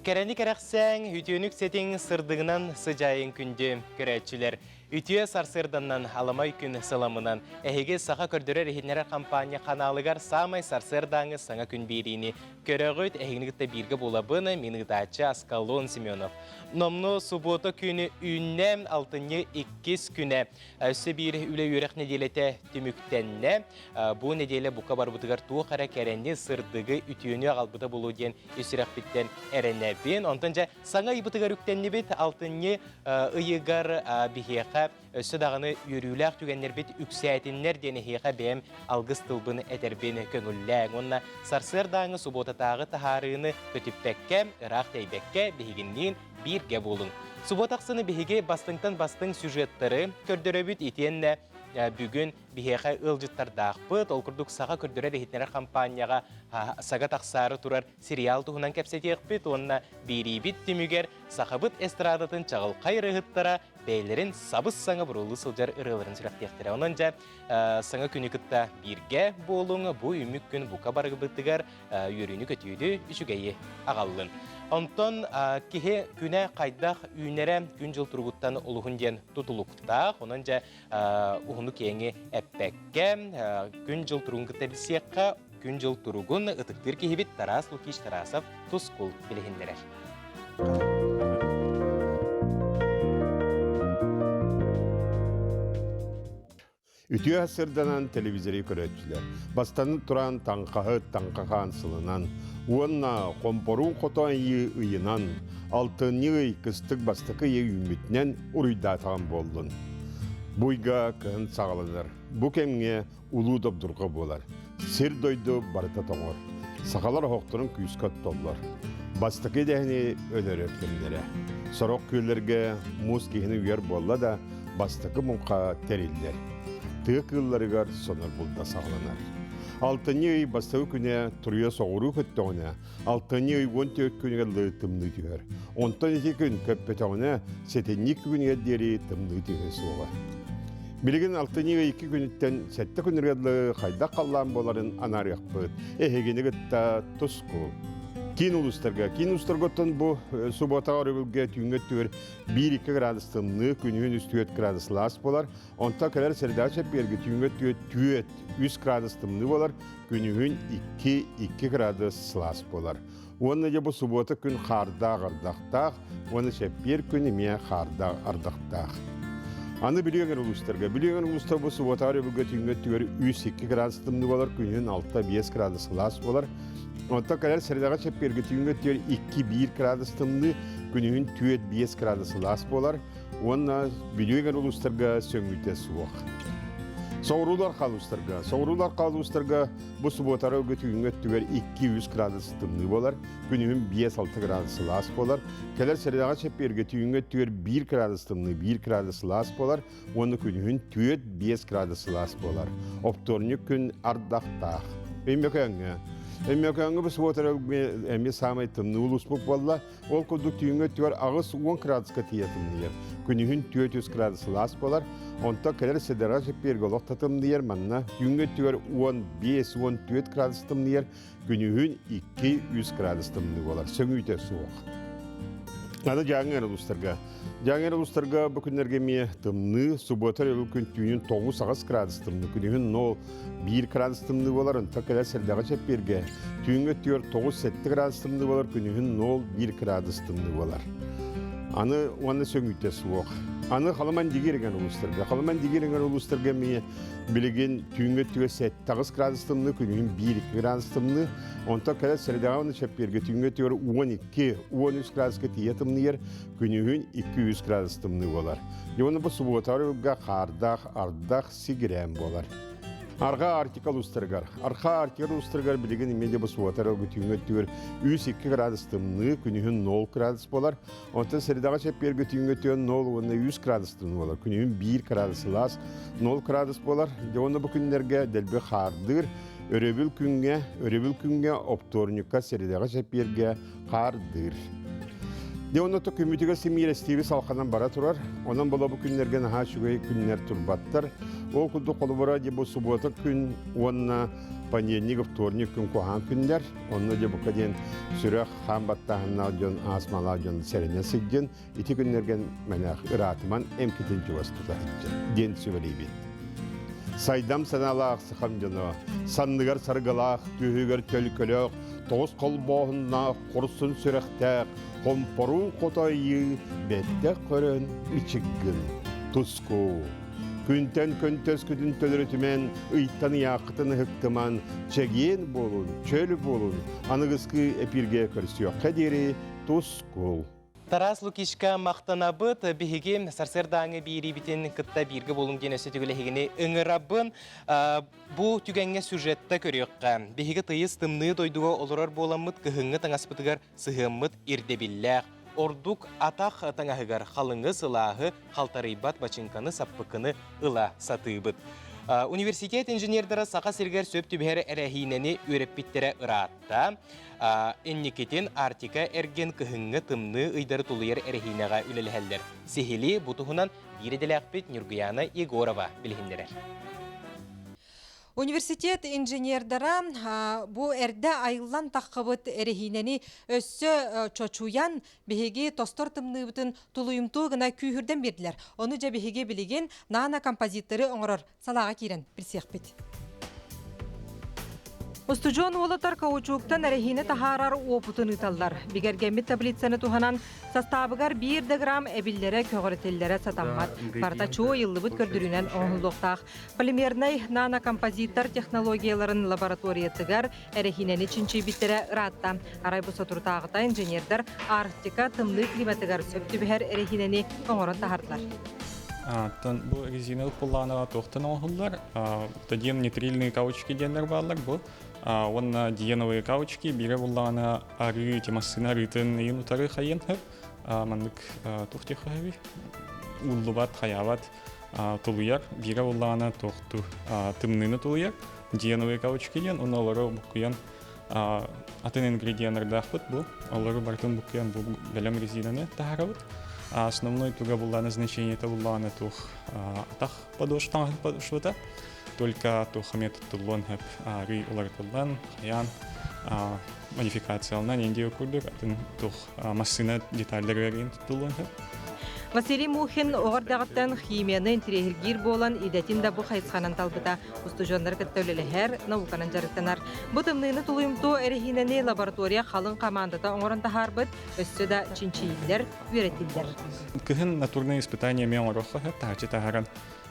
Кэрэни кэрэхсээҥ, үтүөнүк сэтиҥ сырдыгынан сыдьаайын күндү көрөөччүлэр. Үтүө сарсыарданнан аламай күн сыламынан эһиги саха көрдөрөр-иһитиннэрэр хампаанньа ханаалыгар саамай сарсыардааҥы саҥа күн биэриини көрөҕүт. Эһигини кытта бииргэ буолабын, мин ыытааччы Аскалон Семенов. Номнуо субуота күнү үүннэ, алтынньы иккис күнэ. Өссө биир үлэ-үөрэх нэдиэлэтэ түмүктэннэ. Бу нэдиэлэ бука барбытыгар туох эрэ кэрэни, сырдыгы, үтүөнү аҕалбыта буолуо диэн ис сүрэхпиттэн эрэнэбин. Онтон дьэ саҥа ыйбытыгар үктэннибит. Алтынньы ыйыгар биһиэхэ өссө даҕаны үөрүүлээх түгэннэрбит үксээтиннэр диэн эһиэхэ бэйэм алгыс тылбын этэрбин көҥүллээҥ. Уонна сарсыардааҥы субуотатааҕы таһаарыыны көтүппэккэ, ыраах тэйбэккэ биһигинниин бииргэ буолуҥ. Субуота ахсыны биһиги бастыҥтан бастыҥ сюжеттары көрдөрөбүт итиэннэ бүгүн биһиэхэ ыалдьыттардаахпыт. Ол курдук саха көрдөрөр-иһитиннэрэр хампаанньаҕа сага тахсаары турар сериал туһунан кэпсэтиэхпит уонна биэриибит түмүгэр сахабыт эстрадатын чаҕылхай ырыаһыттара бэйэлэрин сабыс-саҥа буруолуу сылдьар ырыаларын сүрэхтиэхтэрэ. Онон дьэ саҥа күнү кытта бииргэ буолуҥ, бу үүммүт күн бука барыбытыгар үөрүүнү-көтүүнү, үчүгэйи аҕаллын. Онтон киһи күнэ хайдах үүнэрэ күн-дьыл туругуттан олуһун диэн тутулуктаах. Онон дьэ уһуну-киэҥи эппэккэ, күн-дьыл туругун кытта билсиэххэ, күн-дьыл туругун ытыктыыр киһибит Тарас Лукич Тарасов тускул билиһиннэрэр. Үтүө сырданан телевизори көрөөччүлэр бастан туран таҥхаһыт таҥхахаан сылынан уонна хомпоруун хотон ыйынан алтынньы ый кыстык бастакы ыйы үүммүтүнэн уруйдаатаҕым буоллун. Буйга кыһын саҕаланар. Бу кэмҥэ улуу добдурҕа буолар. Сир-дойду барыта тоҥор. Сахалар оһохторун күүскэ оттоллор. Бастакы идэһини өлөрөр кэмнэрэ. Сорох күөллэргэ муус киһини үйэр буолла да, бастакы муҥха тэриллэр. Тыа кыылларыгар сонор булда саҕаланар. Алтынньы ый бастакы күнэ туруйа соҕуруу көттөҕүнэ, алтынньы ый 14 күнүгэр дылы тымныы түһэр. Онтон ити күн көппөтөҕүнэ, сэтинньи күнүгэр диэри тымныы түһүө суоҕа. Билигин алтынньы ый икки күнүттэн сэттэ күнүгэр дылы хайдах халлаан буоларын анаарыахпыт. Эһигини кытта туску. Киин улуустарга. Киин улуустарга оттон бу субуотаҕа өрөбүлгэ түүҥҥэ өттүгэр 1-2 градус тымныы, күнүһүн 3-4 градус сылаас буолар. Онтон кэлэр сэрдээх чэппиэргэ түүҥҥэ өттүгэр 4 3 градус тымныы буолар, күнүһүн 2-2 градус сылаас буолар. Уонна дьэ бу субуота күн хаардаах ардахтаах, уонна чэппиэр күн эмиэ хаардаах ардахтаах. Аны Бүлүү улуустарга. Бүлүү улуустар бу субуотаҕа өрөбүлгэ түүҥҥэ өттүгэр 3-2 градус тымныы буолар, күнүһүн 6-5 градус сылаас буолар. Онтон кэлэр сэрэдэҕэ чэппиэргэ түүҥҥэ өттүгэр 2-1 градус тымныы, күнүһүн 4-5 градус сылаас буолар. Уонна Бүлүү улуустарга сөҥүүтэ суох. Соҕуруулар халуустарга. Соҕуруулар халуустарга бу субуотара түүҥҥэ өттүгэр 2-3 градус тымныы буолар, күнүһүн 5-6 градус сылаас буолар. Кэлэр сэрэдэҕэ чэппиэргэ түүҥҥэ өттүгэр 1 градус тымныы, 1 градус сылаас буолар уонна күнүһүн 4-5 градус сылаас буолар. Оптуорунньук күн ардахтаах. Өймөкөөҥҥө. Өймөкөөҥҥө бу субуотара эмиэ саамай тымныы улууспут буолла. Ол курдук түүҥҥү өттүгэр 80 градуска тиийэ тымныйар. Күнүһүн 400 градус сылаас буолар. Онтон кэлэр сэдэрэ чэппиэргэ олох да тымныйар. Манна түүҥҥү өттүгэр 15-14 градус тымныйар. Күнүһүн 2-3 градус тымныы буолар. Сөҥүүтэ суох. Аны Дьааҥы улуустарга. Дьааҥы улуустарга бу күннэргэ эмиэ тымныы, субуота өрөбүл күн түүнүн 9-8 градус тымныы, күнүһүн 0 1 градус тымныы буолар, онтон кэлэр сэрдэҕэ чэппиэргэ түүҥҥү өттүгэр 9-7 градус тымныы буолар, күнүһүн 0-1 градус тымныы буолар. Аны уонна сөҥүүтэ суох. Аны Халыман Дигириҥэн улуустарга. Халыман Дигириҥэн улуустарга эмиэ билигин түүҥҥү өттүгэр 7-8 градус тымныы, күнүһүн 1-2 градус тымныы. Онтон кэлэр сэрэдэҕэ уонна чэппиэргэ түүҥҥү өттүгэр 12-13 градуска тиийэ тымныйар, күнүһүн 2-3 градус тымныы буолар. Дьэ уонна бу субуотаҕа ыйга хаардаах, ардах, сигирээн буолар. Арҕаа Арктика улуустарыгар. Арҕаа Арктика улуустарыгар билигин эмиэ де бу субуотар түүҥҥү өттүгэр 3-2 градус тымныы, күнүһүн 0 градус буолар. Онтон сэрэдэҕэ чэппиэргэ түүҥҥү өттүгэр 0 уонна 3 градус тымныы буолар. Күнүһүн 1 градус сылаас, 0 градус буолар. Дьэ уонна бу күннэргэ дэлби хаардыыр. Өрөбүл күҥҥэ, өрөбүл күҥҥэ оптуорунньукка сэрэдэҕэ чэппиэргэ хаардыыр. Дьэ онно күммүтүгэр симиирэстииби салханан бара турар. Онон була бу күннэргэ наһаа үчүгэй күннэр турбаттар. Ол курдук холобура дьэ бу субуота күн уонна понедельник, вторник күн куһаҕан күннэр. Онно дьэ бука диэн сүрэх хаан баттааһыннаах дьон, астмалаах дьон сэрэнэ сылдьын. Ити күннэргэ мэнэх ыраатыман эмкитин чугас тута сылдьын диэн сүбэлиибит. Сайдам санаалаах сахам дьоно, санныгар саргылаах, түөһүгэр төлкөлөөх, тоҕус холбооһуннаах, хорсун сүрэхтээх, хомпоруу хотойыы бэттэх көрөн ичиггин туску. Күнтэн көнтөскүтүн төлөрүтүмэн, ыйтан ыйааххытын ыһыктыман, чэгиэн буолун, чөл буолун, аныгыскы эпиргэ көрсүөххэ диэри тускул. Тарас Лукичка махтанабыт. Биһиги сарсыардааҥы биэриибитин кытта бииргэ буолуҥ диэн өссө төгүл эһигини ыҥырабын. Бу түгэҥҥэ сюжетта көрүөххэ. Биһиги тыйыс тымныы дойдуга олорор буоламмыт кыһыҥҥы таҥаспытыгар сыһыаммыт ирдэбиллээх. Ордук атах таҥаһыгар халыҥы, сылааһы, халтарыйбат бачыҥканы, саппыкыны ыла сатыыбыт. Университет инженердара Саха сиригэр сөп түбэһэр эрэһиинэни үөрэппиттэрэ ыраатта. Инникитин Арктика эргин кыһыҥҥы тымныы ыйдары тулуйар эрэһиинэҕэ үлэлэһэллэр. Сиһилии бу туһунан биир идэлээхпит Ньургуйаана Егорова билиһиннэрэр. Университет инженердара бу эрдэ айыллан таххыбыт эрэһиинэни өссө чочуйан биһиги тостор тымныыбытын тулуйумтуо гына күүһүрдэн биэрдилэр. Ону дьэ биһиги билигин нано-композиттары оҥорор салааҕа киирэн билсиэхпит. Устудьуон уолаттар каучуктан эрэһиинэ таһаарар уопутун ыыталлар. Бигэргэммит таблицаны туһанан састаабыгар биир да грамм эбиллэрэ көҕүрэтиллэрэ сатаммат. Барыта чуо ыйыллыбыт көрдөрүүнэн оҥоһуллуохтаах. Полимернай нанокомпозиттар технологияларын лабораториятыгар эрэһиинэни чинчийбиттэрэ ыраатта. Арай бу соторутааҕыта инженердэр Арктика тымныы климатыгар сөп түбэһэр эрэһиинэни оҥорон таһаардылар. Оттон бу резиновый пуллаанаҕа туохтан оҥоһуллар? Диэн нитрильные каучуки диэннэр бааллар бу. Уонна диеновые каучуки биирэ буллаҕына арыы, ити массыына арыытын ыйын утары хайыан сөп. Маннык туох диэх хаһабый? Ууллубат, хайаабат тулуйар. Биирэ буллаҕына туохту тымныыны тулуйар. Диеновые каучуки диэн, уонна олору буккуйан атын ингредиеннардаахпыт бу. Олору барытын буккуйан бу бэлэм резинаны таһаарабыт. Основной туга буллаана значениета буллаана туох атах подошва таҥаһын подошвата. Только туох эмиэ туттуллуон сөп арый уларытыллан, хайаан модификацияланан индия курдук атын туох массыына деталларыгар туттуллуон сөп. Василий Мухин оҕо эрдэҕиттэн химияны интириэһиргиир буолан идэтин да бу хайысханан талбыта. Устудьуоннары кытта үлэлэһэр, науканан дьарыктанар. Бу тымныыны тулуйумтуо эрэһиинэни лаборатория халыҥ хамаандата оҥорон таһаарбыт, өссө да чинчийиллэр, үөрэтиллэр. Кыһын натурные испытания эмиэ оҥоруохха сөп, таһыччы таһааран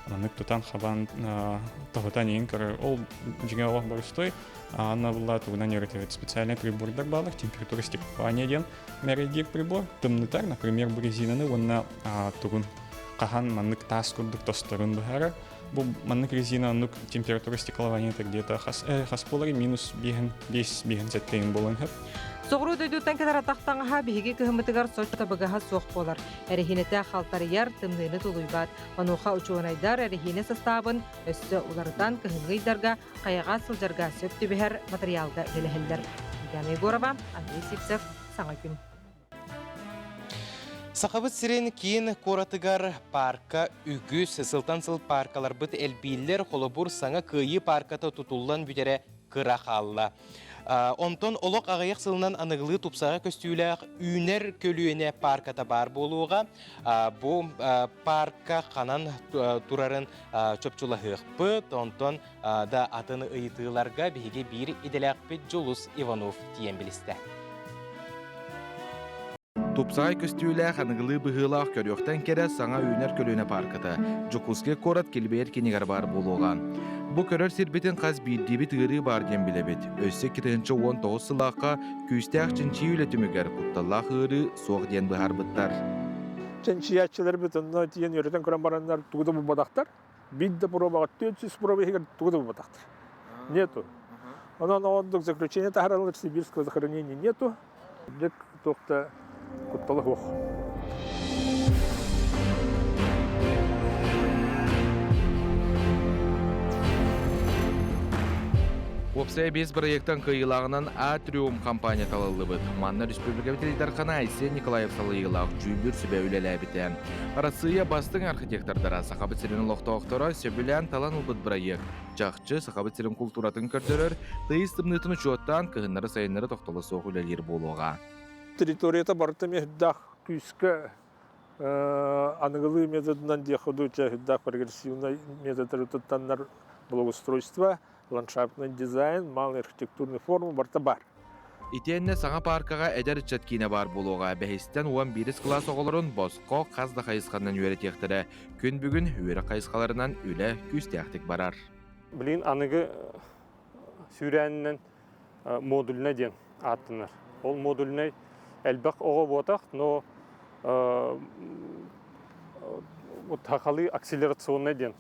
маннык тутан-хабан тоһутан иһин көрөр. Ол дьиҥэ олох боростуой. Анна булла тугунан үөрэтебит специальный прибордар баалар, температура стеклования диэн мэрийдиир прибор тымнытар, например, бу резинаны уонна тугун хаһан маннык таас курдук тосторун быһаарар. Бу маннык резина оннук температура стеклованиета где-то хас, хас буолар минус биэһин биэс биэһин сэттиин буолан сөп. Соҕуруу дойдуттан кэлэр атах таҥаһа биһиги кыһыммытыгар соччо табыгаһа суох буолар. Эрэһиинэтэ халтарыйар, тымныыны тулуйбат. Онуоха учуонайдар эрэһиинэ састаабын өссө уларытан кыһыҥҥы ыйдарга хайаҕа сылдьарга сөп түбэһэр матырыйаалга үлэлэһэллэр. Яна Егорова, Андрей Сивцев, Саҥа күн. Сахабыт сирин киин куоратыгар паарка үгүс, сылтан сыл пааркаларбыт элбииллэр, холобур, саҥа Кыайыы паарката тутуллан бүтэрэ кыра хаалла. Онтон олох аҕыйах сылынан аныгылыы тупсаҕай көстүүлээх үүнэр көлүөнэ паарката баар буолуоҕа. Бу паарка ханан турарын чопчулаһыахпыт. Онтон да атын ыйытыыларга биһиги биир идэлээхпит Дьулус Иванов тиийэн билистэ. Тупсаҕай көстүүлээх аныгылыы быһыылаах көрүөхтэн кэрэ саҥа үүнэр көлүөнэ паарката Дьокуускай куорат килбэйэр киинигэр баар буолуоҕа. Бу көрөр сирбитин хас биирдиибит ыарыы баар диэн билэбит. Өссө 2019 сыллаахха күүстээх чинчийии үлэ түмүгэр кутталлаах ыарыы суох диэн быһаарбыттар. Чинчийээччилэрбит онно тиийэн үөрэтэн көрөн бараннар тугу да булбатахтар. Биир да пробаҕа 400 проба иһигэр тугу да булбатахтар. Нету. Онон оннук заключение таһаараллар сибирского захоронения нету. Дьик туох да куттала суох. Уопсайа биэс бырайыактан кыайыылааҕынан Атриум компания талыллыбыт. Манна республикабыт Ил Дархана Айсен Николаев салайыылаах дьүүллүүр сүбэ үлэлээбитэ. Арассыыйа бастыҥ архитектордара Сахабыт сирин олохтоохторо сөбүлээн талан ылбыт бырайыак. Чахчы, Сахабыт сирин култууратын көрдөрөр, тыйыс тымныытын учуоттаан, кыһыннары-сайыннары тохтоло суох үлэлиир буолуоҕа. Территорията барыта эмиэ күүскэ аныгылыы методынан диэххэ дуу, чэ, прогрессивнай методтары туттаннар благоустройство, ландшафтный дизайн, малый архитектурный форма барыта баар. Итиэннэ саҥа пааркаҕа эдэр ыччат киинэ баар буолуоҕа. Бэһистэн 11 кылаас оҕолорун босхо хас да хайысханан үөрэтиэхтэрэ. Күн бүгүн үөрэх хайысхаларынан үлэ күүстээхтик барар. Билигин аныгы сүүрээнинэн модульнай диэн ааттанар. Ол модульнай элбэх оҕо буотах, но вот сахалыы акселерационнай диэн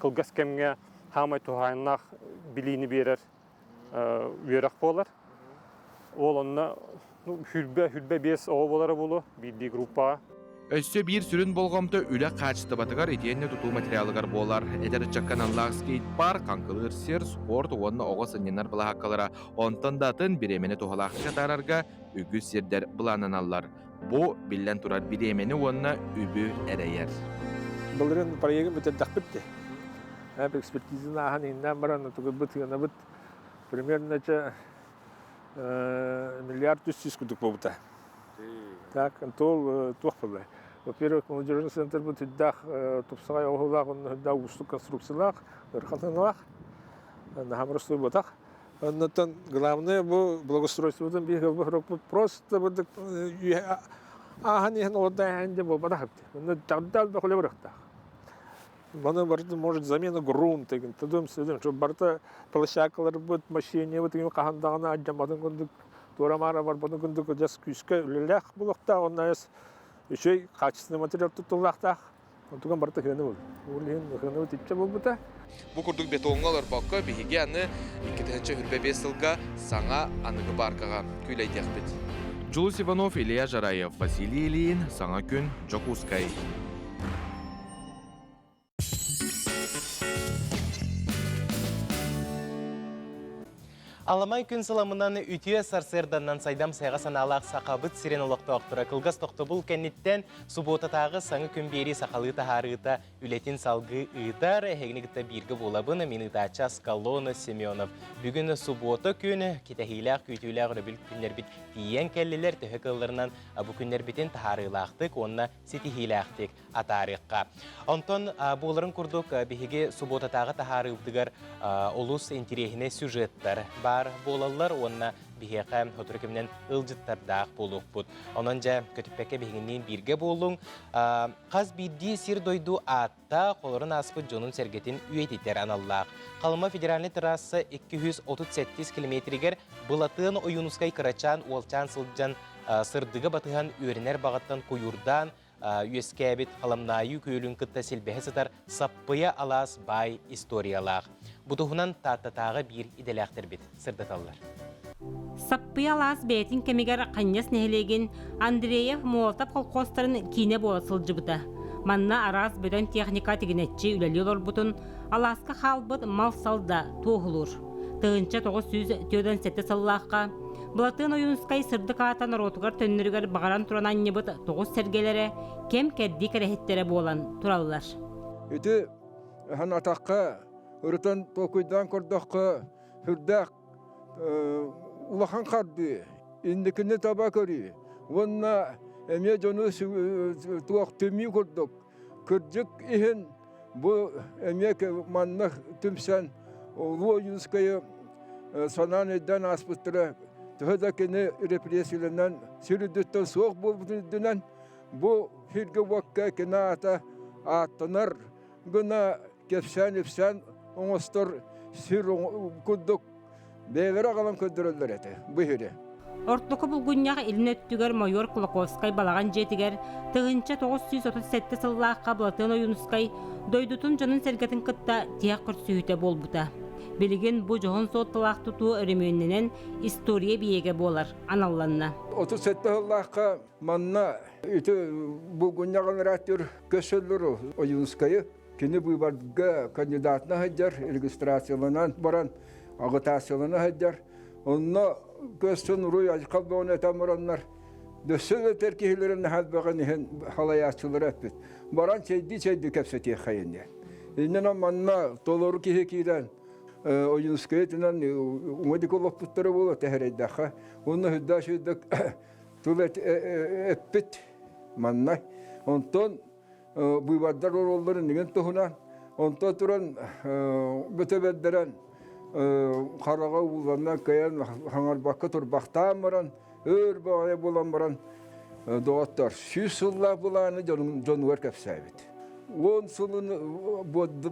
кылгас кэмҥэ хаамай туһаайыннаах билиини биэрэр үөрэх буолар. Ол онно хүрбэ 25 оҕо буолара буолуо биирдии группаҕа. Өссө биир сүрүн болҕомто үлэ хаачыстыбатыгар итиэннэ тутуу материалыгар буолар. Эдэр ыччакка аналлаах скейт-парк, хаҥкылыыр сир, спорт уонна оҕо сынньанар былаһааккалара, онтон да атын бириэмэни туһалаахтык атаарарга үгүс сирдэр былааннаналлар. Бу, биллэн турар, бириэмэни уонна үбү эрэйэр. Былырыын проегын бүтэрдэхпит дии. Экспертизаны ааһан иҥнээн баран тутугурбут ыанабыт примерно миллиард 300 курдук буолбута. Так, ол туох буолла? Во-первых, молодежный центр бу түрдээх тупсаҕай оһуулаах, онно үрдээх уустук конструкциялаах, ыарахатыналаах, наһаа простой буотах. Оннуттан главное бу благоустройствотун биир хылбы просто бурдук ааһан иһэн олордо дэ буолбатах эбит. Онно тагдал да холе барыхтаах. Маны барыта может замена грунта деген тыдым-сыдым чтобы барыта площадкаларбыт, мощениебыт деген хаһан даҕаны алдьамматын курдук туора-маара барбатын курдук дьас күүскэ үлэлээх буолуохтаах онно эс үчүгэй качественный материал туттуллаахтаах онтуган барыта хыаны был ол иһин хыаныбыт иччэ буолбута. Бу курдук бетоҥҥа олорбокко биһиги аны 2025 сылга саҥа аныгы пааркаҕа күүлэйдиэхпит. Дьулус Иванов, Илья Жараев, Василий Ильин, Саҥа күн, Дьокуускай. Аламай күн сыламынан үтүө сарсыарданнан сайдам сайға санаалаах сахабыт сирин олохтоохторо кылгас тохтобул кэнниттэн субуотатааҕы саҥа күн биэрии сахалыы таһаарыыта үлэтин салгыы ыытар. Эһигини кытта бииргэ буолабын мин ыытааччы Аскалона Семенов. Бүгүн субуота күн кэтэһиилээх күүтүүлээх өрөбүл күннэрбит тиийэн кэллилэр. Төһө кыалларынан бу күннэрбитин таһаарыылаахтык уонна ситиһиилээхтик атаарыахха. Онтон буоларын курдук биһиги субуотатааҕы таһаарыыбытыгар олус интириэһинэй сюжеттар баар буолаллар уонна биһиэхэ сотору кэминэн ыалдьыттардаах буолуохпут. Онон дьэ көтүппэккэ биһигинниин бииргэ буолуҥ. Хас биирдии сир-дойду ааттаах, олорон ааспыт дьонун-сэргэтин үйэтитэр аналлаах. Халыма федеральнай трасса 237 километригэр Былатыан Ойуунускай кырачаан уолчаан сылдьан сырдыга батыһан үөрэнэр баҕаттан куйуурдаан үөскээбит Халамнаайы күөлүн кытта силбэһэ сытар Саппыйа алаас баай историялаах. Бу туһунан Тааттатааҕы биир идэлээхтэрбит сырдаталлар. Саппыйа алаас бэйэтин кэмигэр Ханньас нэһилиэгин Андреев Молотов колхозтарын киинэ буола сылдьыбыта. Манна араас бөдөҥ техника тигинэччи үлэлии олорбутун алааска хаалбыт мал-сал да туоһулуур. 1947 сыллаахха Былатыан Ойуунускай сырдык аата норуотугар төннөрүгэр баҕаран туран анньыбыт тоҕус сэргэлэрэ кэм-кэрдии кэрэһиттэрэ буолан тураллар. Ити санатахха, ырытан толкуйдаан көрдөххө, сүрдээх улахан хардыы, инникини таба көрүү уонна эмиэ дьону туох түмүү курдук кырдьык иһин бу эмиэ манна түмсэн Улуу Ойуунускайы санаан өйдөөн ааспыттара төһө да кини репрессияланан сир үрдүттэн суох буолбутун үрдүнэн бу сиргэ-уокка кини аата ааттанар гына кэпсээн-ипсээн оҥостор сир курдук бэйэлэрэ аҕалан көрдөрөллөр этэ бу иһири. Ортоку булгунньах илин өттүгэр майор Кулаковскай балаҕан дьиэтигэр 1937 сыллаахха Былатыан Ойуунускай дойдутун дьонун-сэргэтин кытта тиһэх көрсүһүүтэ буолбута. Билигин бу дьоһун суотталаах тутуу өрөмүөннэнэн история биэгэ буолар аналланна. 37 сыллаахха манна ити булгунньаҕын ырааттыыр көсөллөр Ойуунскайы. Кини быыбарга кандидатына сылдьар, регистрацияланан баран. Агытааччылана сылдьар. Онно көстөн уруй айхал бөҕөнү этэн бараннар, дөссө да этэр киһилэрин наһаа иһин халайааччылара эппит. Баран чэйдии-чэйдии кэпсэтиэххэйин диэн. Иннинэ манна толору киһи киирэн Ойуунускайы итинэн уҥа диэки олоппуттара буолуо тэһэрэйдэххэ. Уонна сүрдээх үчүгэйдик тыл эппит манна. Онтон быыбардар оруолларын игин туһунан, онтон туран бөтө бэрдэрэн хараҕа ууланан кыайан хаҥарбакка турбахтаан баран, өр баҕайы буолан баран доҕоттор 100 сыллаах былааны дьонугар кэпсээбит. 10 сылын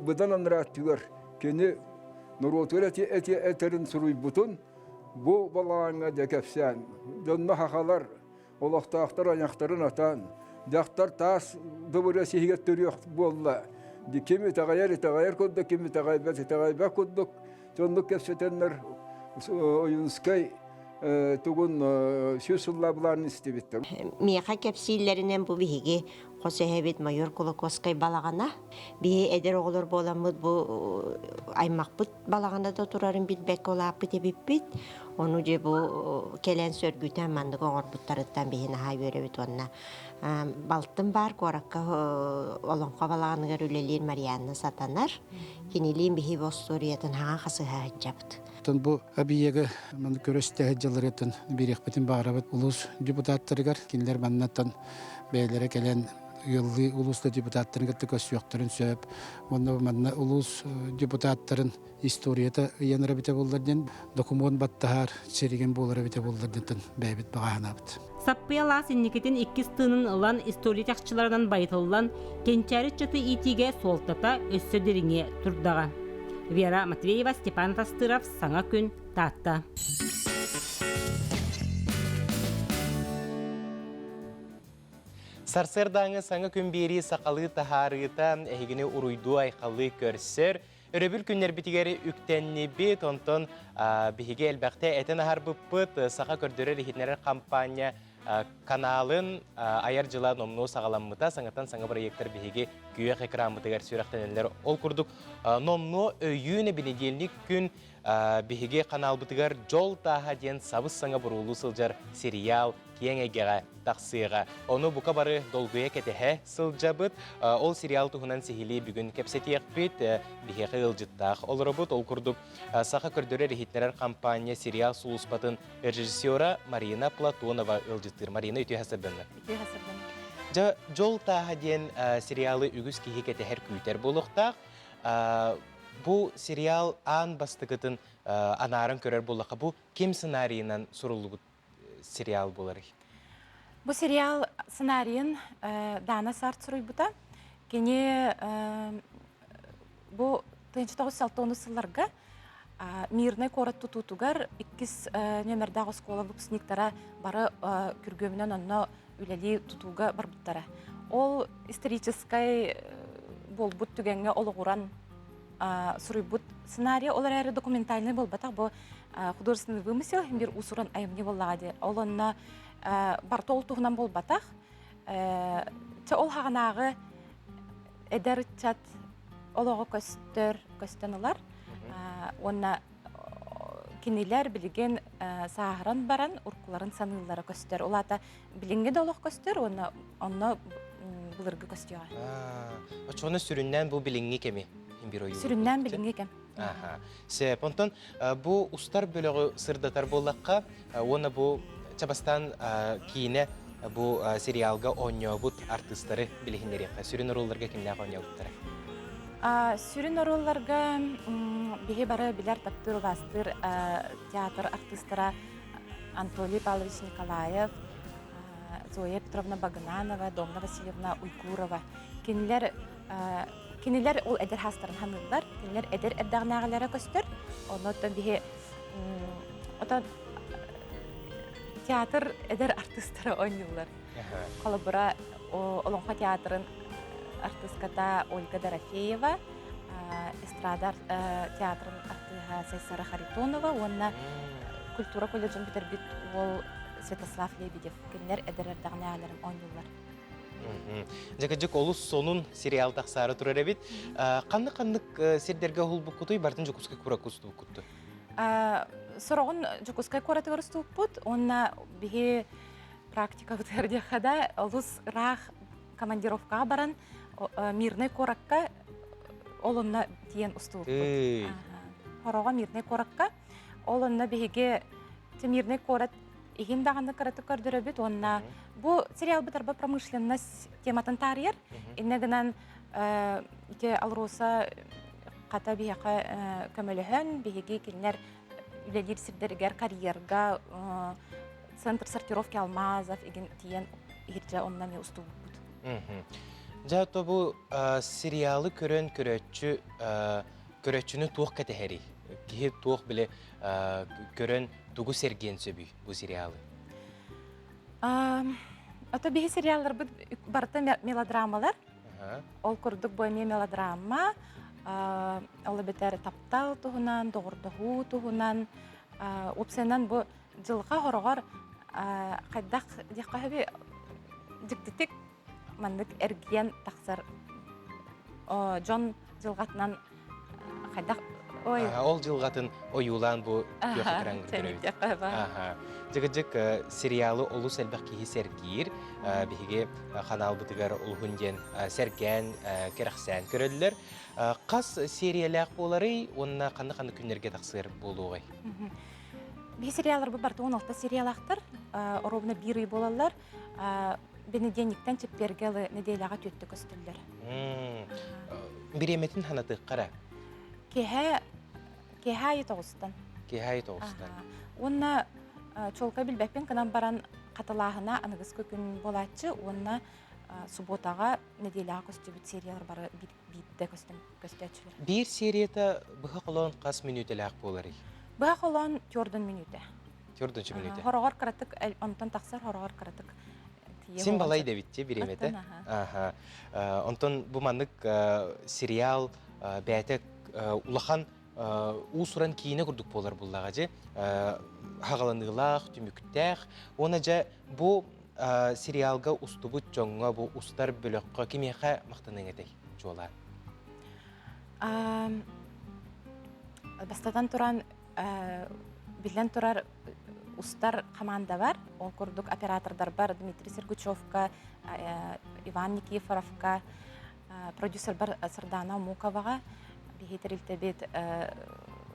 быдан анараа өттүгэр кини норуотугар этэрин суруйбутун бу балаҕаҥҥа дьэ кэпсээн дьонно хахалар олохтоохтор айахтарын атаан дьахтар таас дыбырыас иһигэр төрүөх буолла ким итэҕэйэр итэҕэйэр курдук ким итэҕэйбэт итэҕэйбэт курдук дьоннук кэпсэтэннэр Ойуунускай тугун 100 сыллаах былаанын истибиттэр. Миэхэ кэпсииллэринэн бу биһиги хос эһэбит майор Кулаковскай балаҕана. Биһи эдэр оҕолор буоламмыт бу аймахпыт балаҕана да турарын билбэккэ улааппыт эбиппит. Ону дьэ бу кэлэн сөргүтэн маннык оҥорбуттарыттан биһи наһаа үөрэбит уонна балтым баар куоракка олоҥхо балаҕаныгар үлэлиир Марианна Сатанар. Кинилиин биһи бу остуоруйатын хаҥа хасыһа сылдьабыт. Бу объегы маны көрөстө сылдьалларыттан биэриэхпитин баҕарабыт улуус депутаттарыгар. Кинилэр маннаттан бэйэлэрэ кэлэн ыаллыы улууста депутаттарын кытта көрсүөхтэрин сөп. Уонна манна улуус депутаттарын историята ыйанар эбитэ буоллар диэн докумуон баттаһар сиригин буолар эбитэ буоллар диэн бэйэбит баҕаһынаабыт. Саппыйа алаас инникитин иккис тыынын ылан история чахчыларынан байытыллан, кэнчээри ыччаты иитиигэ суолтата өссө дириҥиэ турдаҕа. Вера Матвеева, Степан Тастыров, Саҥа күн, Таатта. Сарсыардааҥы саҥа күн биэрии сахалыы таһаарыыта эһигини уруйдуу-айхаллыы көрсөр. Өрөбүл күннэрбитигэр үктэннибит, онтон биһиги элбэхтэ этэн аһарбыппыт. Саха көрдөрөр-иһитиннэрэр хампаанньа каналын айар дьыла номнуо саҕаламмыта. Саҥаттан саҥа бырайыактар биһиги күөх экраммытыгар сүрэхтэнэллэр. Ол курдук номнуо өйүүн бэнидиэнньик күн биһиги каналбытыгар Дьол тааһа диэн сабыс-саҥа буруулуу сылдьар сериал киэҥ эйгэҕэ тахсыаҕа. Ону бука бары долгуйа кэтэһэ сылдьабыт. Ол сериал туһунан сиһилии бүгүн кэпсэтиэхпит. Биһиэхэ ыалдьыттаах олоробут. Ол курдук Саха көрдөрөр-иһитиннэрэр хампаанньа сериал сулууспатын режиссера Марина Платонова ыалдьыттыыр. Марина, үтүө сарсыарданна. Үтүө сарсыарданна. Дьэ, Дьол тааһа диэн сериалы үгүс киһи кэтэһэр күүтэр буолуохтаах. Бу сериал аан бастакытын анааран көрөр буоллахха, бу ким сценарийынан суруллубут сериал буоларый? Бу сериал сценарийын Дана Сарт суруйбута. Кини бу 1960 сылларга Мирный куорат тутуутугар иккис нүөмэрдээх оскуола выпускниктара бары күргүөмүнэн онно үлэлии тутууга барбыттара. Ол историческай буолбут түгэҥҥэ олоҕуран суруйбут сценарий ол эрээри документальный буолбатах бу художественный вымысел биир уус-уран айымньы буоллаҕа дии. Ол онно барыта ол туһунан буолбатах. Чэ ол хаҕанааҕы эдэр ыччат олоҕо көстөр, көстөн ылар. Уонна кинилэр билигин сааһыран баран уруккуларын саныыллара көстөр. Ол аата билиҥҥи да олох көстөр уонна онно былыргы көстүөҕэ. Оччоҕуна сүрүннээн бу билиҥҥи кэми бир ойуу. Сүрүннээн билиҥҥи кэм. Аха. Сөп. Онтон бу устар бөлөҕү сырдатар буоллахха уонна бу чабастаан киинэ бу сериалга оонньообут артыыстары билиһиннэриэххэ. Сүрүн оруолларга кимнээх оонньообуттара? Сүрүн оруолларга биһи бары билэр, таптыыр, убаастыыр театр артыыстара Анатолий Павлович Николаев, Зоя Петровна Багынанова, Домна Васильевна Уйгурова. Кинилэр кинилэр ол эдэр хаастарын ханыыллар, кинилэр эдэр эрдэҕинээҕилэрэ көстөр. Онон биһи отон театр эдэр артыыстара оонньууллар. Холобура, Олоҥхо театрын артыыската Ольга Дорофеева, эстрада театрын артыыһа Сайсара Харитонова уонна культура колледжын бүтэрбит уол Святослав Лебедев. Кинилэр эдэр эрдэҕинээҕилэрин оонньууллар. Дьэ, олус сонун сериал тахсаары турар эбит. Ханнык-ханнык сирдэргэ уһулбуккутуй, бартын Дьокуускай куоракка устубуккутту? Сороҕун Дьокуускай куоратыгар устубуппут уонна биһи практикабытыгар диэххэ да олус ыраах командировкаҕа баран Мирнэй куоракка ол онно тиийэн устубуппут. Хороҕо Мирнэй куоракка. Ол онно биһиги Мирнэй куорат иһин даҕаны кыратык көрдөрөбүт уонна бу сериалбыт арба промышленность тематын таарыйар. Иннэ гынан ити Алроса хата биһиэхэ көмөлөһөн биһиги кинилэр үлэлиир сирдэригэр карьерга центр сортировки алмазов игин тиийэн иһирдьэ онно эмиэ устубуппут. Дьэ, то бу сериалы көрөн көрөөччү көрөөччүнү туох кэтэһэрий? Киһи туох биле көрөн тугу сэргиэн сөбүй бу сериалы? Ото биһи сериалларбыт барыта мелодрамалар. Ол курдук бу эмиэ мелодрама, ол эбэтэр таптал туһунан, доҕордоһуу туһунан, уопсайынан бу дьылҕа хороҕор хайдах диэххэ сөбүй дьиктитик маннык эргийэн тахсар дьон дьылҕатынан хайдах ой Ол дьылҕатын ойуулаан бу күөх экран көрөбүт. Дьыгыдьык сериалы олус элбэх киһи сэргиир. Биһиги ханаалбытыгар улуһун диэн сэргээн, кэрэхсээн көрөллөр. Хас сериялээх буоларый уонна ханна-ханна күннэргэ тахсыар буолуоҕай? Биһи сериалларбыт барыта 16 сериялаахтар, оруобуна биир ый буолаллар. Бэнидиэнньиктэн чэппиэргэ ылы нэдиэлэҕэ түөттэ көстөллөр. Бириэмэтин ханатыахха эрэ? Киэһэ киэһэ айы тоҕустан. Киэһэ айы тоҕустан. Уонна чуолкай билбэппин гынан баран хатылааһына аныгыскы күн буолааччы уонна субуотаҕа нэдиэлэҕэ көстүбүт сериялар бары биирдэ көстөөччүлэр. Биир серията быһа холоон хас мүнүүтэлээх буоларый? Быһа холоон төрдөн мүнүүтэ. Төрдүнчү мүнүүтэ. Хороҕор кыратык онтон тахсар, хороҕор кыратык Син балай дэбитти бириэмэтэ. Аха. Онтон бу маннык сериал бэйэтэ улахан уус-уран киинэ курдук буолар буллаҕа дьи хаҕаланыылаах, түмүктээх. Уонна дьэ бу сериалга устубут дьоҥҥо бу устар бөлөххө кимиэхэ махтаныаҥ этэй чуолаан? Бастатан туран, биллэн турар, устар хамаанда бар. Ол курдук оператордарбар Дмитрий Сергучевка, Иван Никифоровка, продюсербар Сардана Омуковаҕа биһи тэрилтэбит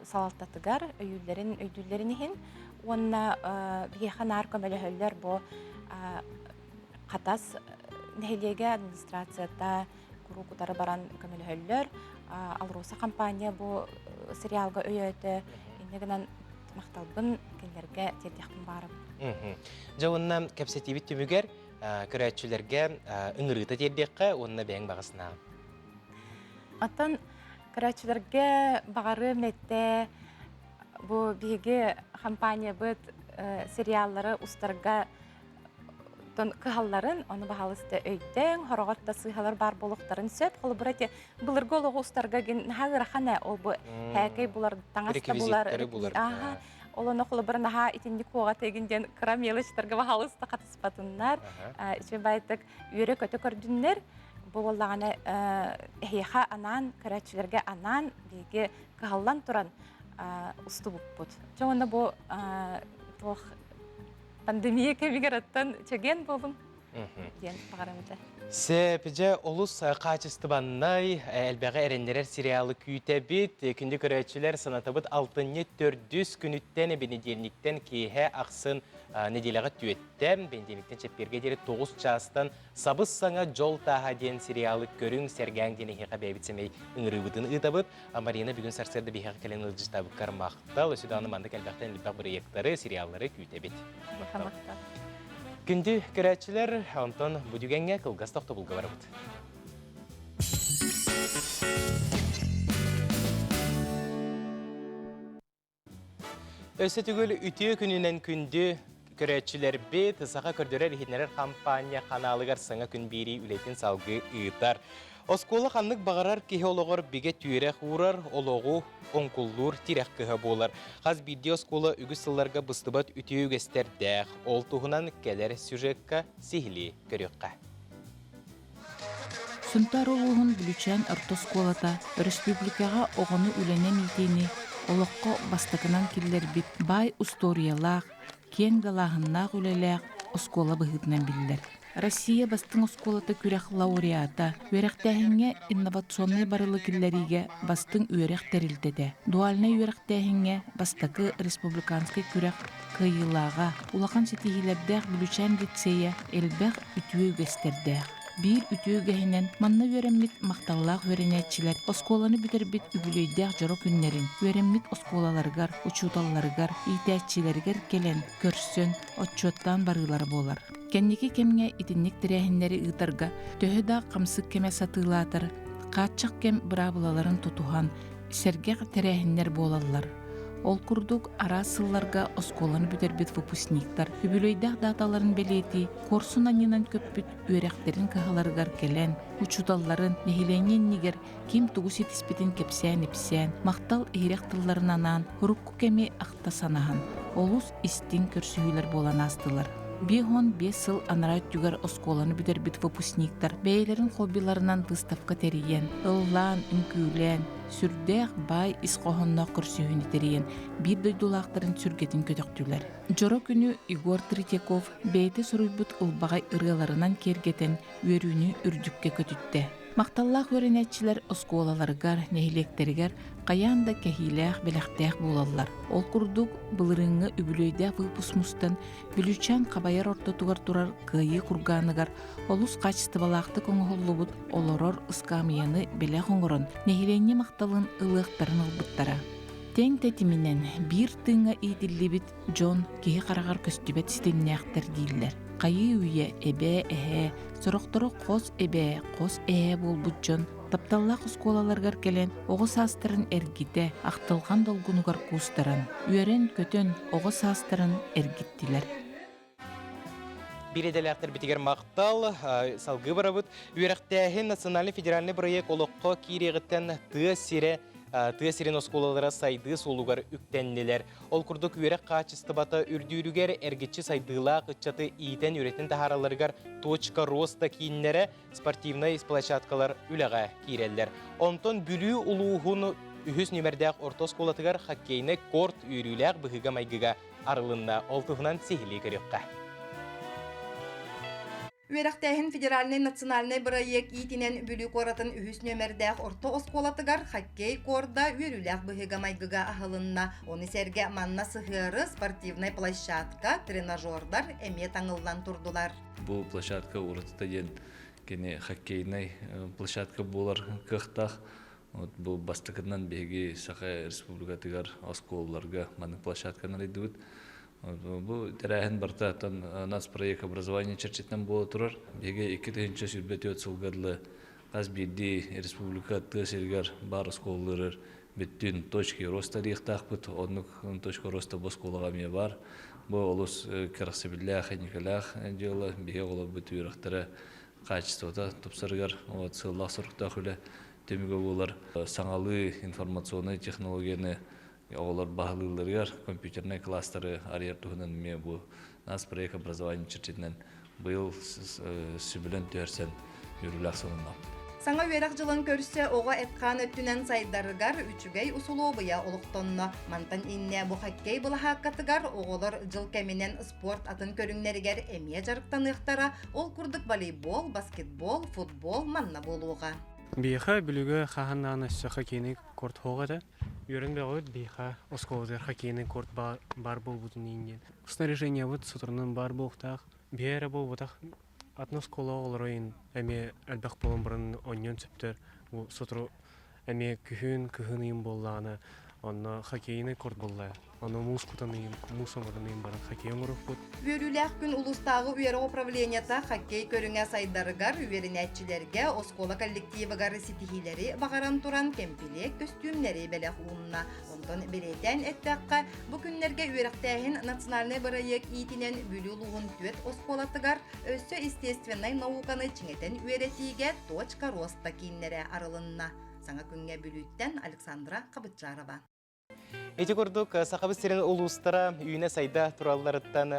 салалтатыгар өйүүллэрин өйдүүллэрин иһин уонна биһиэхэ наар көмөлөһөллөр бу Хатас нэһилиэгэ администрацията куруук утары баран көмөлөһөллөр. Алроса компания бу сериалга өйөөтө. Инньэ гынан махталбын кинилэргэ тиэрдиэхпин баарым. Дьэ уонна кэпсэтиибит түмүгэр көрөөччүлэргэ ыҥырыыта тиэрдиэххэ уонна бэйэҥ баҕасынаа. Оттон көрөөччүлэргэ баҕарыам этэ бу биһиги компаниябыт сериаллары устарга кыһалларын, ону баһаалыста өйдөөн, хороҕор да сыыһалар баар буолуохтарын сөп. Холобура ити былыргы олоҕу устарга гин наһаа ыарахан ээ, ол бу һээкэй булар, таҥас да булар. Аха. Ол ону холобура наһаа итинник куоҕа тегин диэн кыра мелочтарга баһаалыста хатыспатыннар, үчүгэй байтык үөрэ-көтө көрдүннэр. Бу буоллаҕына эһиэхэ анаан, көрөөччүлэргэ анаан биһиги кыһаллан туран устубуппут. Дьэ уонна бу туох пандемия кэмигэр оттон чэгиэн буолуҥ диэн баҕарабыт. Сөп, дьэ олус хаачыстыбаннай, элбэҕи эрэннэрэр сериалы күүтэбит. Күндү көрөөччүлэр, санатабыт алтынньы төрдүс күнүттэн, бэнидиэнньиктэн киэһэ ахсын нэдиэлэҕэ түөттэ, бэнидиэнниктэн чэппиэргэ диэри 9 чаастан Сабыс-саҥа дьол тааһа диэн сериалы көрүҥ, сэргээҥ диэн эһиэхэ бэйэбит сэмэй ыҥырыыбытын ыытабыт. Марина бүгүн сарсыарда биһиэхэ кэлэн ыалдьыттаабыккар махтал. Өссө даҕаны маннык элбэхтэн элбэх бырайыактары, сериаллары күүтэбит. Махтал. Күндү көрөөччүлэр, онтон бу түгэҥҥэ кылгас тохтобулга барабыт. Өссө төгүл үтүө күнүнэн күндү көрөөччүлэрбит Саха көрдөрөр-иһитиннэрэр хампаанньа ханаалыгар саҥа күн биэрии үлэтин салгыы ыытар. Оскуола ханнык баҕарар киһи олоҕор бигэ түөрэх уурар, олоҕу оҥкуллуур тирэх кыһа буолар. Хас биирдии оскуола үгүс сылларга быстыбат үтүө үгэстэрдээх. Ол туһунан кэлэр сюжекка сиһилии көрүөххэ. Сунтаар улууһун Бүлүүчээн орто оскуолата өрөспүүбүлүкэҕэ оҕону үлэнэн иитиини олоххо бастакынан киллэрбит баай устуоруйалаах, киэҥ далааһыннаах үлэлээх оскуола быһыытынан биллэр. Россия бастыҥ оскуолата күрэх лауреата, үөрэхтээһиҥҥэ инновационнай барылы киллэриигэ бастыҥ үөрэх тэрилтэтэ, дуальнай үөрэхтээһиҥҥэ бастакы республиканскай күрэх кыайыылааҕа, улахан ситиһиилэрдээх Бүлүүчээн лицейэ элбэх үтүө үгэстэрдээх. Биир үтүө үгэһинэн манна үөрэммит махталлаах үөрэнээччилэр оскуоланы бүтэрбит үбүлүөйдээх дьоро күннэрин үөрэммит оскуолаларыгар, учууталларыгар, иитээччилэригэр кэлэн, көрсөн, отчуоттаан барыылара буолар. Кэнники кэмҥэ итинник тэрээһиннэри ыытарга төһө да хамсык кэмэ сатыылаатар, хааччах кэм быраабылаларын тутуһан, сэргэх тэрээһиннэр буолаллар. Ол курдук, араас сылларга оскуоланы бүтэрбит выпускниктар үбүлүөйдээх дааталарын бэлиэтии куорсун анньынан көппүт үөрэхтэрин кыһаларыгар кэлэн, учууталларын, нэһилиэнньэ иннигэр ким тугу ситиспитин кэпсээн-ипсээн, махтал иһирэх тылларын анаан, урукку кэми ахта санаһан, олус истиҥ көрсүһүүлэр буолан аастылар. 55 сыл анараа өттүгэр оскуоланы бүтэрбит выпускниктар бэйэлэрин хоббиларынан выставка тэрийэн, ыллаан, үҥкүүлээн, сүрдээх баай ис хоһоонноох көрсүһүүнү тэрийэн биир дойдулаахтарын сүргэтин көтөхтүлэр. Дьоро күнү Егор Третьяков бэйэтэ суруйбут ылбаҕай ырыаларынан киэргэтэн үөрүүнү үрдүккэ көтүттэ. Махталлаах үөрэнээччилэр оскуолаларыгар, нэһилиэктэригэр хайаан да кэһиилээх, бэлэхтээх буолаллар. Ол курдук, былырыыҥҥы үбүлүөйдээх выпуск мустан Бүлүүчээн хабайар ортотугар турар Кыайыы кургааныгар олус хаачыстыбалаахтык оҥоһуллубут олорор ыскаамыйаны бэлэх оҥорон, нэһилиэнньэ махталын ылыахтарын ылбыттара. Тэҥ тэтиминэн биир тыыҥҥа иитиллибит дьон киһи хараҕар көстүбэт ситимнээхтэр дииллэр. Хайыы үйэ эбээ-эһээ, сорохторо хос эбээ, хос эһээ буолбут дьон тапталлаах оскуолаларыгар кэлэн оҕо саастарын эргитэ, ахтылҕан долгунугар куустаран, үөрэн-көтөн оҕо саастарын эргиттилэр. Биир идэлээхтэрбитигэр махтал, салгыы барабыт. Үөрэхтээһин национальный федеральный проект олоххо киириэҕиттэн тыа сирэ тыа сирин оскуолалара сайдыы суолугар үктэннилэр. Ол курдук үөрэх хаачыстыбата үрдүүрүгэр эргиччи сайдыылаах ыччаты иитэн-үөрэтэн таһааралларыгар точка роста кииннэрэ спортивнай площадкалар үлэҕэ киирэллэр. Онтон Бүлүү улууһун үһүс нүмердээх орто оскуолатыгар хоккейнай корт үөрүүлээх быһыыга-майгыга арылынна. Ол туһунан сиһилии көрүөххэ. Үөрэхтээһин федеральнай национальнай бырайыак иитинэн Бүлүү куоратын үһүс нүөмэрдээх орто оскуолатыгар хоккей корда үөрүүлээх быһыыга-майгыга аһылынна. Ону сэргэ манна сыһыары спортивнай площадка, тренажердар эмиэ таҥыллан турдулар. Бу площадка уратыта диэн кини хоккейнай площадка буолар кыахтаах. Вот бу бастакытынан биһиги Саха Республикатыгар оскуолаларга маннык площадканы арыйдыбыт. Бу тэрээһин барыта нацпроект образование чэрчитинэн буола турар. Биһиги 2024 сылга дылы хас биирдии республика тыа сиригэр баар оскуолаларыгар бүттүүн точки роста диэхтаахпыт. Оннук точка роста бу оскуолаҕа эмиэ баар. Бу олус кэрэхсэбиллээх, инникилээх дьыала. Биһиги оҕолорбут үөрэхтэрэ хаачыстыбата тупсарыгар вот сыаллаах-соруктаах үлэ түмүгэ буолар. Саҥалыы информационнай технологияны оҕолор баһылыылларыгар компьютернай класстары арыйар туһунан эмиэ бу нацпроект образование чэрчитинэн быйыл сөбүлэн түһэрсэн үөрүүлээх сонунна. Саҥа үөрэх дьылын көрсө оҕо эт-хаан өттүнэн сайдарыгар үчүгэй усулуобуйа олохтонно. Мантан иннэ бу хоккей былаһааккатыгар оҕолор дьыл кэминэн спорт атын көрүҥнэригэр эмиэ дьарыктаныахтара. Ол курдук волейбол, баскетбол, футбол манна буолуоҕа. Биһиэхэ Бүлүүгэ хаһан даҕаны өссө хоккейный корт суох этэ. Үөрэн бөҕөбүт биһиэхэ оскуолабытыгар хоккейный корт баар буолбутун иһин диэн. Снаряжениебыт соторунан баар буолуохтаах. Биһи эрэ буолбатах, атын оскуола оҕолоро эмиэ элбэх буолан баран оонньуон сөптөр. Бу сотору эмиэ күһүн, кыһын ыйын буоллаҕына, онно хоккейный корт буолла. Ону муус кутан ыйын, муус оҥорон ыйын баран хоккей оҥоруохпут. Үөрүүлээх күн улуустааҕы үөрэх управлениета хоккей көрүҥэ сайдарыгар үөрэнээччилэргэ, оскуола коллективыгар ситиһиилэри баҕаран туран кэмпилиэк көстүүмнэри бэлэх уунна. Онтон бэлиэтээн эттэххэ, бу күннэргэ үөрэхтээһин национальнай бырайыак иитинэн Бүлүү улууһун түөрт оскуолатыгар өссө естественнай науканы чиҥэтэн үөрэтиигэ «Точка роста» кииннэрэ арылынна. Саҥа күҥҥэ Бүлүүттэн Александра Хабытчарова. Ити курдук Сахабыт сирин улуустара үүнэ-сайда туралларыттан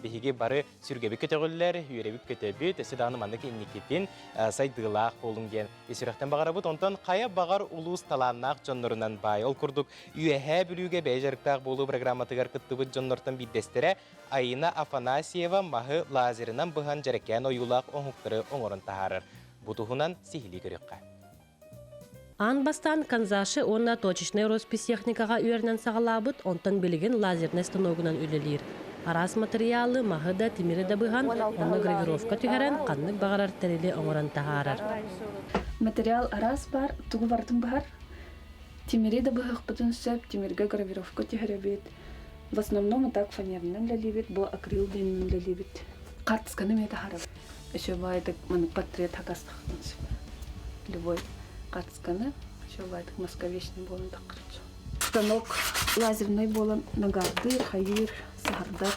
биһиги бары сүргэбит көтөҕүллэр, үөрэбит көтөбүт, өссө даҕаны маннык инникитин сайдыылаах буолуҥ диэн сүрэхтэн баҕарабыт. Онтон хайа баҕар улуус талааннаах дьоннорунан баай. Ол курдук Үөһээ Бүлүүгэ бэйэ дьарыктаах буолуу программатыгар кыттыбыт дьоннортон биирдэстэрэ Айина Афанасьева маһы лазерынан быһан дьэрэкээн ойуулаах оҥоһуктары оҥорон таһаарар. Бу туһунан сиһилии көрүөххэ. Аан бастаан Канзаши уонна точечнай роспись техникаҕа үөрэнэн саҕалаабыт, онтон билигин лазернай станогунан үлэлиир. Араас матырыйаалы, маһы да, тимири да быһан, онно гравировка түһэрэн, ханнык баҕарар тэрили оҥорон таһаарар. Материал араас баар, тугу барытын быһар. Тимири да быһыахпытын сөп, тимиргэ гравировка түһэрэбит. В основном так фанерынан үлэлиибит, бу акрил диэнинэн үлэлиибит. Хаартысканы эмиэ таһаарабыт. Еще баайдык маннык портрет хакастахтан сөп. Любой хаартысканы еще баайдык московечный буолан таххарчу. Станок лазерный буолан нагардыыр, хайыыр, саһардар.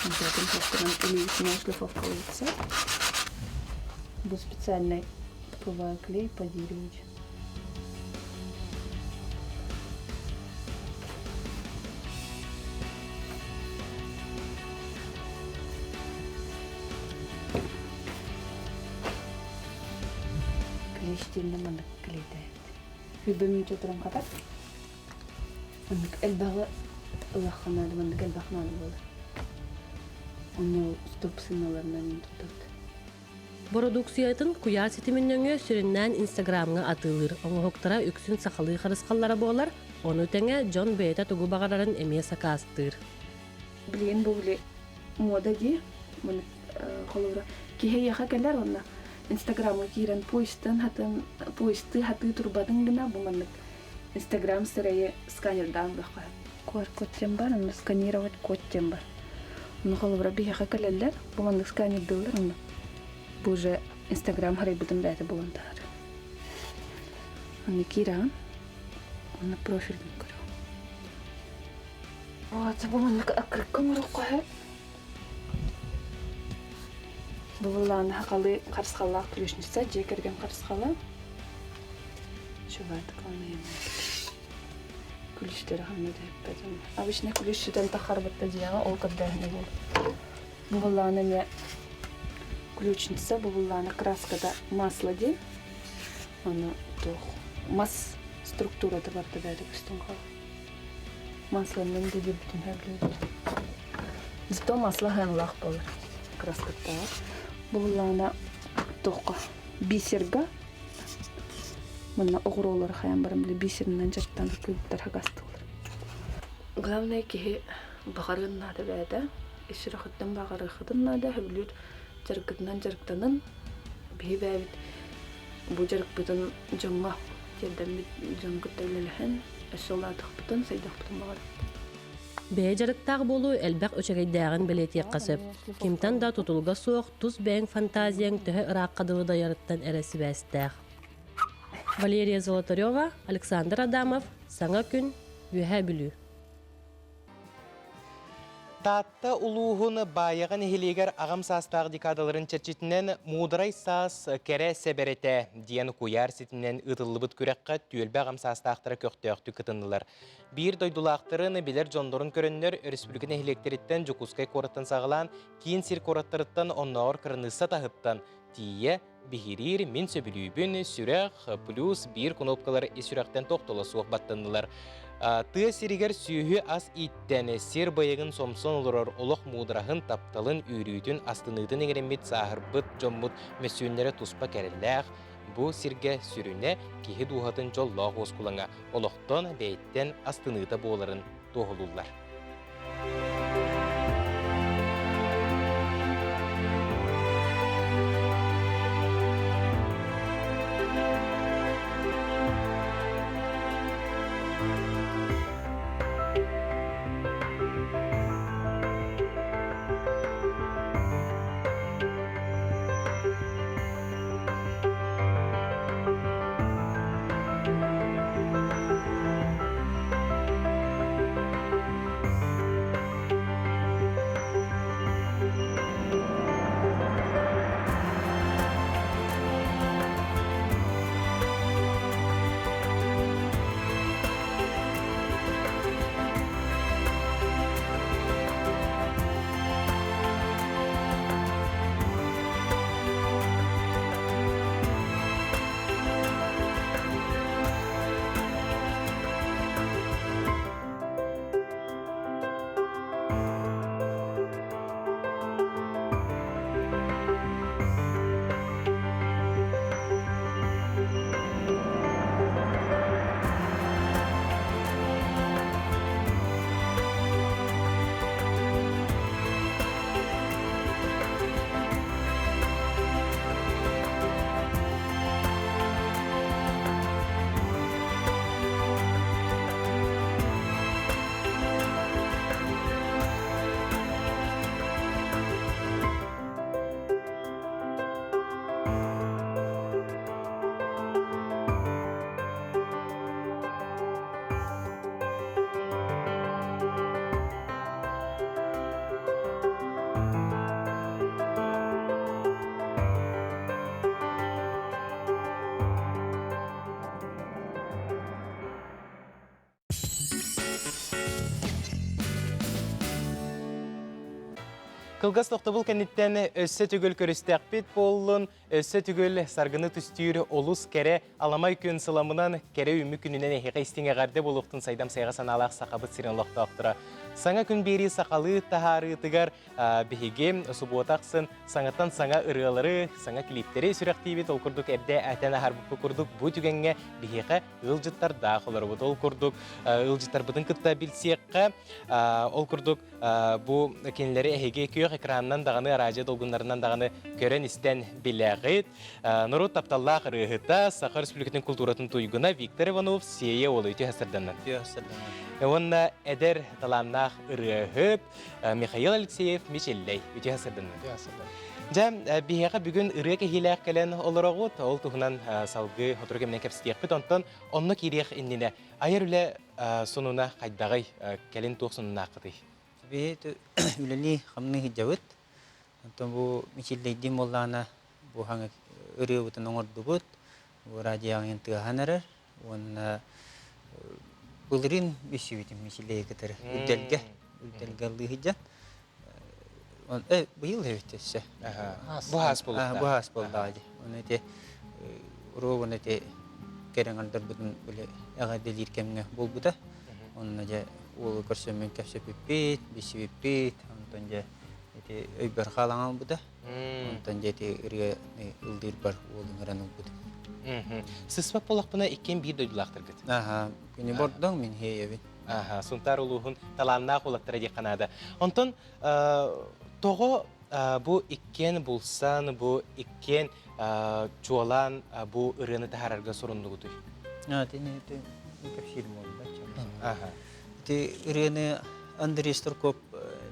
Обязательно илиитинэн шлифовкалыйса. Бу специальный ПВА клей по дереву. Клещтеринен маннык клейтээбит. Хүбэ мүнчэ туран хатар. Маннык элбэҕи ылахха наада, маннык элбэх наада буолар. Онно стоп сыналарынан туттабыт. Бородууксуйатын куйаар ситимин нөҥүө сүрүннээн Инстаграмҥа атыылыыр. Оҥоһуктара үксүн сахалыы харысхаллара буолар, ону тэҥэ дьон бэйэтэ тугу баҕарарын эмиэ сакаастыыр. Билигин бу били муода дии. Маны холобура киһи эйиэхэ кэлэр уонна Инстаграмҥа киирэн поистан хатын поисты хатыы турбатын гына бу маннык Инстаграм сирэйи сканердаан бөххө. QR-код диэн бар, онно сканировать код диэн бар. Ону холобура биһиэхэ кэлэллэр, бу маннык сканердыыллар, онно бу уже Инстаграм харайбытын бэйэтэ булан таһар. Онно киирэҕин, онно профилин көрөҕүн. Вот, бу маннык аккырыкка оҥоруохха сөп. Бу былааны хахалы харысхаллаах ключница, дьиэ кэргэн харысхала. Күлүстэрэ ханна да эппэтим. Обычно күлүс сүтэн тахарбытта дьиэҕэ ол көрдөөһүнэ буолар. Бу былааны эмиэ ключница, бу былааны краската масло диэн. Аны туох мас структурата барда бэйэтэ көстөн хаалар. Масланан да диэбитин сөбүлүүбүт. Зато масло хыанлаах буолар краскаттаах. Бу былаана туохха бисерга Манна оҕуруолары хайан баран били бисеринэн дьарыктанар кыыттар хагастылар. Главное киһи баҕарыан наада бэйэтэ. Ис сүрэхиттэн баҕарыаххытын наада, сөбүлүүр дьарыккытынан дьарыктанын. Биһи бэйэбит бу дьарыкпытын дьоҥҥо тиэрдэммит дьон кытта үлэлэһэн, өссө улаатыахпытын, сайдыахпытын баҕарабыт. Бэйэ дьарыктаах буолуу элбэх үчүгэйдээҕин бэлиэтиэххэ сөп. Кимтэн да тутулуга суох тус бэйэҥ фантазияҥ төһө ыраахха дылы дайарыттан эрэ сибээстээх. Валерия Золотарева, Александр Адамов, Саҥа күн, Үөһээ Бүлүү. Таатта улууһун Баайаҕа нэһилиэгэр аҕам саастаах декадаларын чэрчитинэн «Муударай саас кэрэ сэбэрэтэ» диэн куйаар ситиминэн ыытыллыбыт күрэххэ түөлбэ аҕам саастаахтара көхтөөхтүк кытыннылар. Биир дойдулаахтарын, билэр дьоннорун көрөннөр, өрөспүүбүлүкэ нэһилиэктэриттэн Дьокуускай куораттан саҕалаан, киин сир куораттарыттан оннооҕор кыраныысса таһыттан тиийэ биһириир, мин сөбүлүүбүн, сүрэх, плюс биир кнопкалар ис сүрэхтэн тохтоло суох баттаннылар. Тыа сиригэр сүөһү ас ииттэн, сир байыгын сомсон олорор олох муудараһын, тапталын, үүрүүтүн, астыныытын иҥэриммит сааһырбыт дьоммут мөссүөннэрэ туспа кэрэлээх, бу сиргэ сүрүнэ киһи дууһатын дьоллоох уоскулаҥа, олохтон бэйэттэн астыныыта буоларын туоһулууллар. Кылгас тохтобул кэнниттэн өссө төгүл көрүстэхпит буоллун, өссө төгүл саргыны түстүүр олус кэрэ аламай күн сыламынан кэрэ үүммүт күнүнэн эһиэхэ истиҥ эҕэрдэ буолуохтун сайдам сайҕа санаалаах Сахабыт сирин олохтоохторо. Саҥа күн биэрии сахалыы таһаарыытыгар биһиги субуота ахсын саҥаттан саҥа ырыалары, саҥа клиптэри сүрэхтиибит. Ол курдук эрдэ этэн аһарбыппыт курдук бу түгэҥҥэ биһиэхэ ыалдьыттардаах олоробут. Ол курдук ыалдьыттарбытын кытта билсиэххэ. Ол курдук бу кинилэри эһиги күөх экранынан даҕаны, араадьыйа долгуннарынан даҕаны көрөн-истэн билэҕит. Норуот тапталлаах ырыаһыта, Саха Республикатын култууратын туйгуна Виктор Иванов Сиэйэ уола үтүө сырданнан. Уонна эдэр талааннаах ырыаһыт Михаил Алексеев Мичиллэй үтүө сырданнан. Дьэ, биһиэхэ бүгүн ырыа кэһиилээх кэлэн олороҕут. Ол туһунан салгыы сотору кэминэн кэпсэтиэхпит. Онтон онно киириэх иннинэ айар үлэ сонуна хайдаҕый? Кэлин туох сонуннааххытый? Биһи үлэлии хамныы сылдьабыт. Онтон бу Мичиллэйдиин буоллаҕына бу хаҥа ырыабытын оҥордубут. Бу радиоҕын тыаһан эрэр. Уонна былырыын билсибитим Мичиллэйи кытары Үрдэлгэ. Үрдэлгэ ыллыы сылдьан. Быйыл эбит өссө. Бу хаас буолуохтаах. Бу хаас буоллаҕа дии. Ону ити уруогун ити кэрэҥэрдэрбитин били эҕэрдэлиир кэмҥэ буолбута. Онно дьэ уолу көрсөммүн кэпсэппиппит, билсибиппит. Онтон дьэ ити өйбөр хаалан албыта. Онтон дьэ ити ырыаны ыллыырбар уол ыҥыран ылбытым. Сыспат буоллахпына иккиэн биир дойдулаахтаргыт. Аха, күнү бордоҥ мин хиэйэбин. Аха, Сунтаар улууһун талааннаах уолаттара диэххэ наада. Онтон тоҕо бу иккиэн булсан, бу иккиэн чуолаан бу ырыаны таһаарарга соруннугутуй? Тини кэпсиирим буолла. Аха. Ити ырыаны Андрей Старков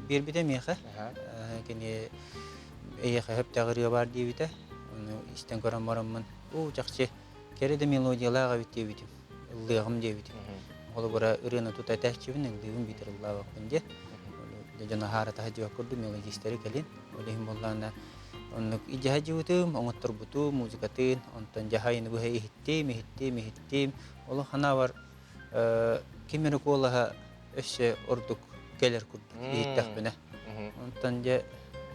биэрбитэ миэхэ. Кини эйиэхэ сөптөөх ырыа баар диэбитэ. Ону истэн көрөн бараммын, оо, чахчы кэрэ да мелодиялаах эбит диэбитим. Ыллыаҕым диэбитим. Холобура, ырыаны тута этээччибин, ыллыыбын биитэр ыллаабаппын диэн. Дьон аһаара таһа курдук мелодистары кэлин. Ол иһин буоллаҕына оннук идьаһа дьыбытым, оҥотторбутум, музыкатын, онтон дьаһайыны быһа иһиттим, иһиттим, иһиттим. Олох ханаабар ким эрэ куолаһа өссө ордук кэлэр курдук иһиттэхпинэ. Онтон дьэ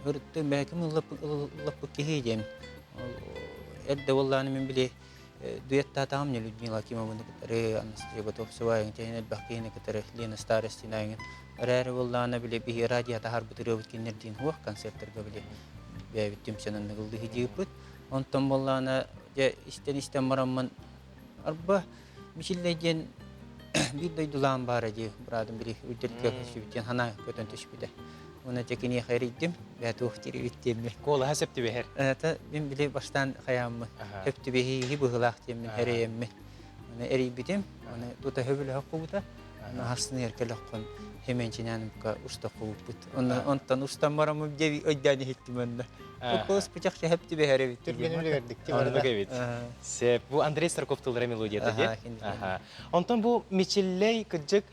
ырыттым бэйэким ыллаппыт киһи диэн. Эрдэ буоллаҕына мин били дуэттаатаҕым Людмила Акимованы кытары, Анастасия Готовцева эҥин элбэх киһини кытары Лена Старостина эҥин. Эрээри буоллаҕына били биһи радио таһаарбыт ырыабыт кинилэрдиин суох концертарга били бэйэбит түмсэн оннук ыллыы дьиэппит. Онтон буоллаҕына дьэ истэн-истэн бараммын арба Мичиллэй диэн биир дойдулаан баара дии, быраатым били үрдэргэ көстүбүт диэн санаа көтөн түспүтэ. Уонна дьэ киниэхэ эрийдим, бээ туох диэбит диэммин. Куолаһа сөп түбэһэр. Это мин били бастаан хайааммын, сөп түбэһииһи быһыылаах диэммин эрэйэммин. Аны эрийбитим, аны тута сөбүлэһэ кубута, аны хасныыр кэлэххин хеменчинянымка уста кубуппут. Онтон устан бараммын дьэ өйдөөн иһиттим онно. Уккулус пычах шэһэп түбэһэр эбит. Түргэн үлүгэрдик Оннук эбит. Сеп, бу Андрей Старков тыллара мелодията дии. Онтон бу Мичиллэй кырдьык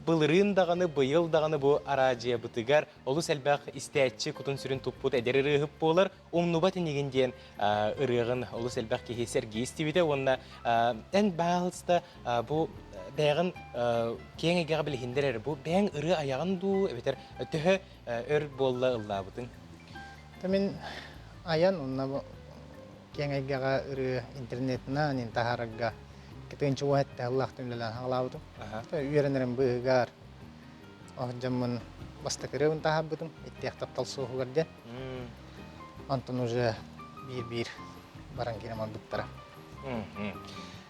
былырыын даҕаны, быйыл даҕаны бу араадьыйабытыгар олус элбэх истээччи кутун-сүрүн туппут эдэр ырыаһыт буолар. Умнубат инигин диэн ырыаҕын олус элбэх киһи сэргии истибитэ уонна эн баалыста бу бэйэҕин киэҥ эйгэҕэ билиһиннэр эрэ бу бэйэҥ ырыа айаҕын дуу эбэтэр төһө өр буолла ыллаабытыҥ? Мин айан онно киэҥ эйгэҕэ ырыа интернетинэн ин таһаарарга кытыынчы уоһэтте аллаахтан үлэлээн хаалаабытым. Үөрэнэрим быыһыгар дьоммун бастакы ырыабын таһаарбытым иттиэх таптал суоһугар диэн. Онтон уже биир-биир баран киирэн барбыттара.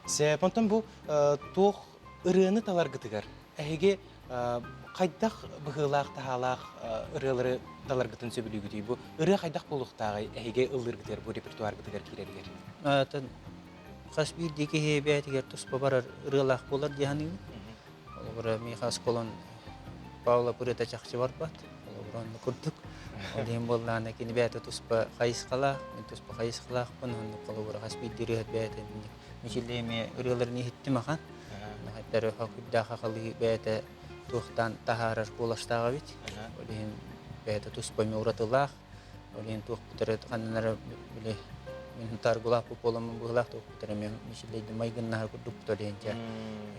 Сеп, онтон бу туох ырыаны таларгытыгар эһиги хайдах быһыылаах-таһаалаах ырыалары таларгытын сөбүлүүгүтүй? Бу ырыа хайдах буолуохтааҕый эһиги ыллыыргытыгар, бу репертуаргытыгар киирэригэр? Хас биирдии киһи бэйэтигэр туспа барар ырыалаах буолар дии саныыбын. Холобура, миэхэ осколон Павлов ырыата чахчы барбат. Холобура, оннук курдук. Ол иһин буоллаҕына кини бэйэтэ туспа хайысхалаах, мин туспа хайысхалаахпын. Оннук холобура хас биирдии ырыаһыт бэйэтэ Мичиллэй эмиэ ырыаларын иһиттим ахан. Хайдары хокуйдаах хахалыы бэйэтэ туохтаан таһаарар куоластаах эбит. Ол иһин бэйэтэ туспа эмиэ уратылаах. Ол иһин туохпут эрэ ханнан эрэ били мин таргылаах буоламмын быһыылаах туохпут эрэ эмиэ Мичиллэйдин майгыннаһар курдукпут ол иһин дьэ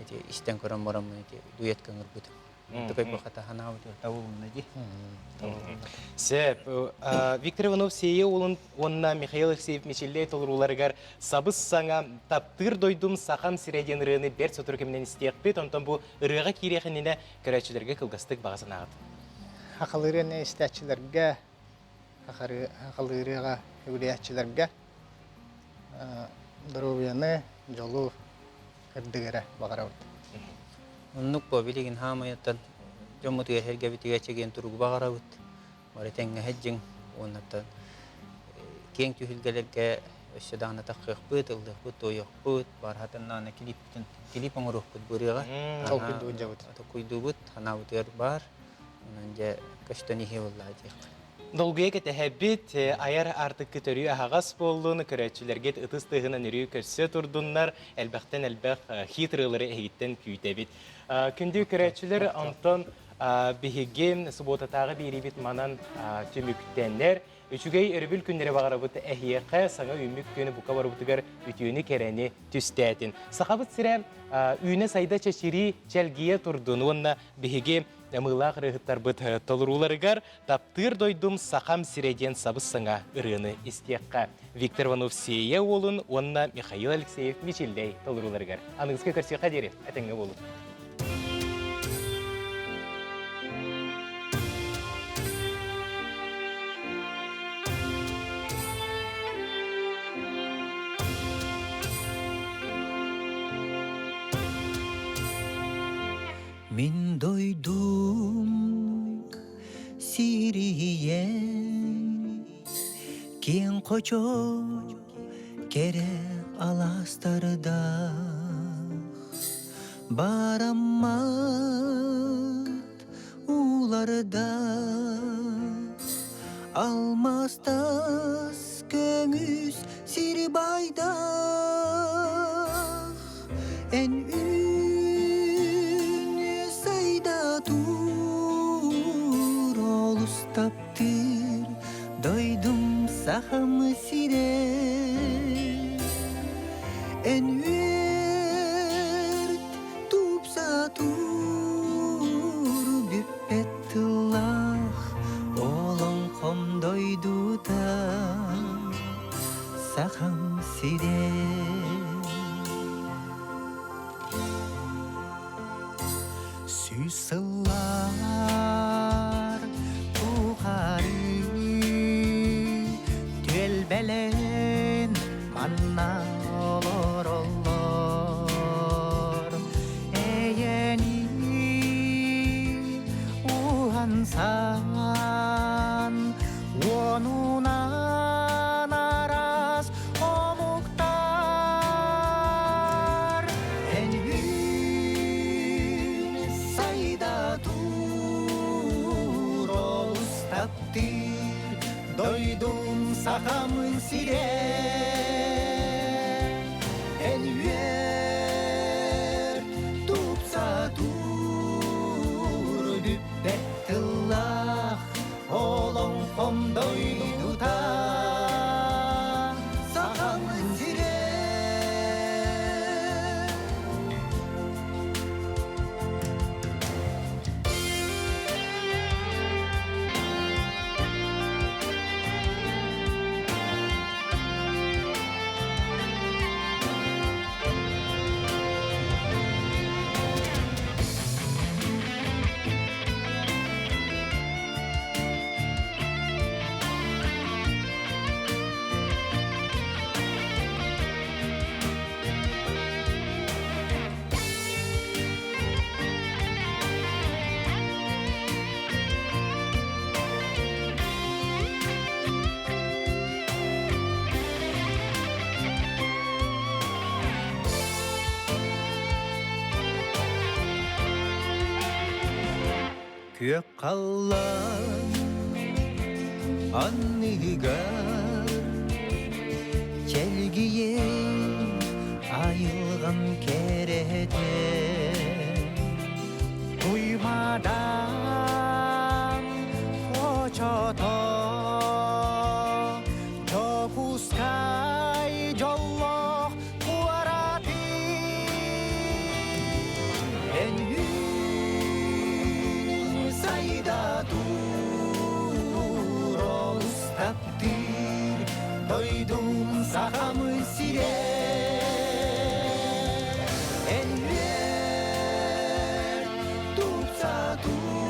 ити истэн көрөн бараммын ити дуэт ыҥырбытым. Такой бахата ханаабыт табылынна ди. Сөп. Виктор Иванов Сиэйэ уолун уонна Михаил Алексеев Мичиллэй толорууларыгар сабыс саҥа «Таптыыр дойдум Сахам сирэ» диэн ырыаны бэрт сотору кэминэн истиэхпит. Онтон бу ырыаҕа киириэх иннинэ көрөөччүлэргэ кылгастык баҕа санааҕыт. Хахалыырыаны истээччилэргэ, хахалыырыаҕа үгүлүйээччилэргэ доруобуйаны, дьолу кырдыгыра баҕарабыт. Оннук бу билигин хаамайыттан дьоммутугар сэргэбитигэр чэгиэн туругу баҕарабыт. Бары тэҥҥэ дьиҥ уоннаттан киэҥ түһүлгэлэргэ өссө даҕаны таххыахпыт, ыллыахпыт, туойуохпут, бархатыннаана клиппитин клип оҥоруохпут бу ырыаҕа. Толкуйдуубут дьабыт. Толкуйдуубут, ханаабытыгар баар. Онон дьэ көстөн иһиэ буоллаа диэххэ. Долгуйа кэтэһэбит, айар аартыкка төрүү аһаҕас буоллун, көрөөччүлэргит ытыс тыаһынан өрүү көрсө турдуннар, элбэхтэн элбэх хит ырыалары эһигиттэн күүтэбит. Күндү көрөөччүлэр, онтон биһиги субуотатааҕы биэриибит манан түмүктэнэр. Үчүгэй өрөбүл күннэри баҕарабыт эһиэхэ, саҥа үүммүт күн бука барыбытыгар үтүөнү кэрэни түстээтин. Сахабыт сирэ үүнэ-сайда чэчирии чэлгийэ турдун уонна биһиги ымыылаах ырыаһыттарбыт толорууларыгар «Таптыыр дойдум Сахам сирэ» диэн сабыс-саҥа ырыаны истиэххэ. Виктор Иванов Сиэйэ уолун уонна Михаил Алексеев Мичиллэй толорууларыгар. Аныгыска көрсүөххэ диэри этэҥҥэ буолун. Мин дойдум сирийэн киэҥ хочо кэрэ алаастардаах бараммат уулардаах алмастас көмүс сир байдаах эн үүн сайда тур олус таптыыр дойдум сахам сирэ эн үөрт тупса тур бүппэт тыллаах олоҥхом дойдута сахам сирэ. Сүүс сыллар тухары түөлбэлэн манна олороллор. Эйэни уһансан уонунан араас омуктар эн үүн сайда тур олус таптыыр дойдум сахам сирэ эн үөр тупса тур бүппэт тыллаах олоҥхом дойдута Сахам сирэ. Күөх халлаан анныгар чэлгийэн айылҕам кэрэтэ Туймадан хочото Дьокуускай дьоллоох куоратын эн Тур олус таптыыр дойдум сахам сирэ. Эн үөр, тупса тур.